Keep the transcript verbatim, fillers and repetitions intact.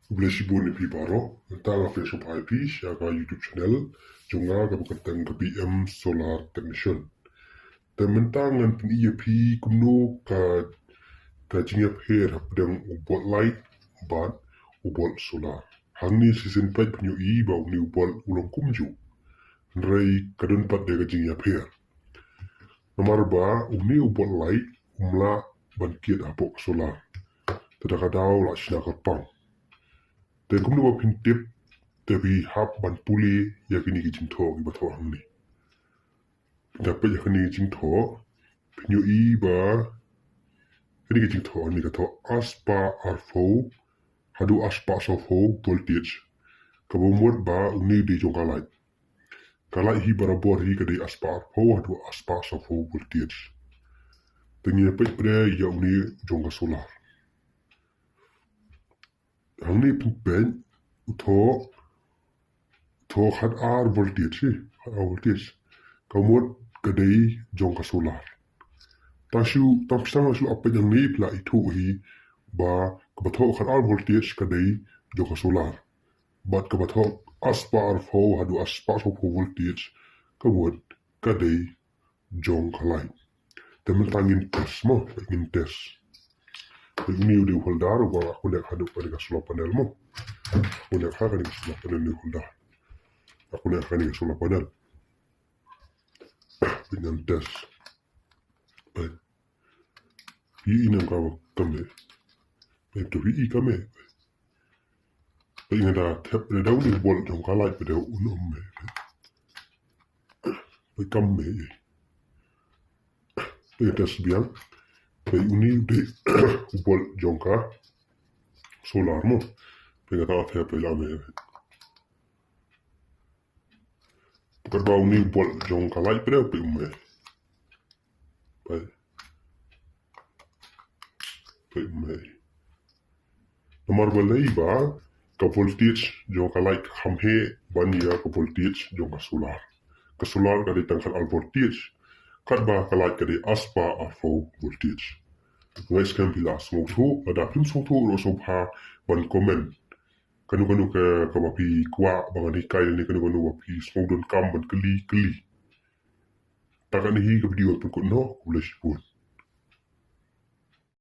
Khublei shibun ïa phi baroh. Mynta nga pdiang sngewbha ïa phi sha ka YouTube channel jong nga kaba kyrteng ka B M Solar Technician. Te mynta ngan pyni ïa phi kumno ka ka jingïapher hapdeng u bulb light bad u bulb solar. Hangne shisien pat phin ïohi ba une u bulb u long kumjuh. Hynrei ka don pat de ka jingïapher. Namar ba une u bulb light um lah ban kit hapoh solar. Te da ka daw la shna kyrpang. Te kumno ba phin tip, te phi hap ban pule ïa kine ki jingthoh kiba thoh hangne. Da peit ïa kane ka jingthoh, phin ïohi ba kane ka jingthoh hangne ka thoh arspah arphew haduh arspah sawphew voltage. Kaba mut ba une u dei jong ka light. Ka light hi barabor hi ka dei arspah arphew haduh arspah sawphew voltage. Te ngin peit pat ïa une jong ka solar. Hangne phin peit u thoh, thoh khatar voltage hi, khatar voltage. Ka mut ka dei jong ka solar. Tang shu, tang shu, tang shu ap peit hangne phi la ithuh hi ba kaba thoh khatar voltage ka dei jong ka solar. Bad kaba thoh arspah arphew haduh arspah sawphew voltage ka mut ka dei jong ka light. Te mynta ngin test mo, ngin test. Te une u dei u holder uba nga connect haduh kane ka solar panel mo. Nga connect ha kane ka solar panel, une u holder. Nga connect ha kane ka solar panel. Te ngin test. Peit. Phi i ne em ka kam eh. Peit, to phi i kam eh. Peit, nga da thep, da une u bulb jong ka light, peit, da un um eh. Peit, kam eh. Peit, test biang. Peit, une u dei u bulb jong ka solar mo. Peit, nga da thep, peit, la me. Katba une u bulb jong ka light, peit, peit, um eh. Peit. Peit, um eh. Namar balei? Ba ka voltage jong ka light ka kham heh ban ïa ka voltage jong ka solar. Ka solar ka dei tang khatar voltage. Katba ka light ka dei arspah arphew voltage. Nga ngeit skhem phi la sngewthuh, lada phim sngewthuh ruh sngewbha ban comment. Kano kano ka, kaba phi kwah ba ngan hikai lane kano kano ba phi sngewdonkam ban kylli, kylli. Te kane hi ka video pynkut noh, khublei shibun.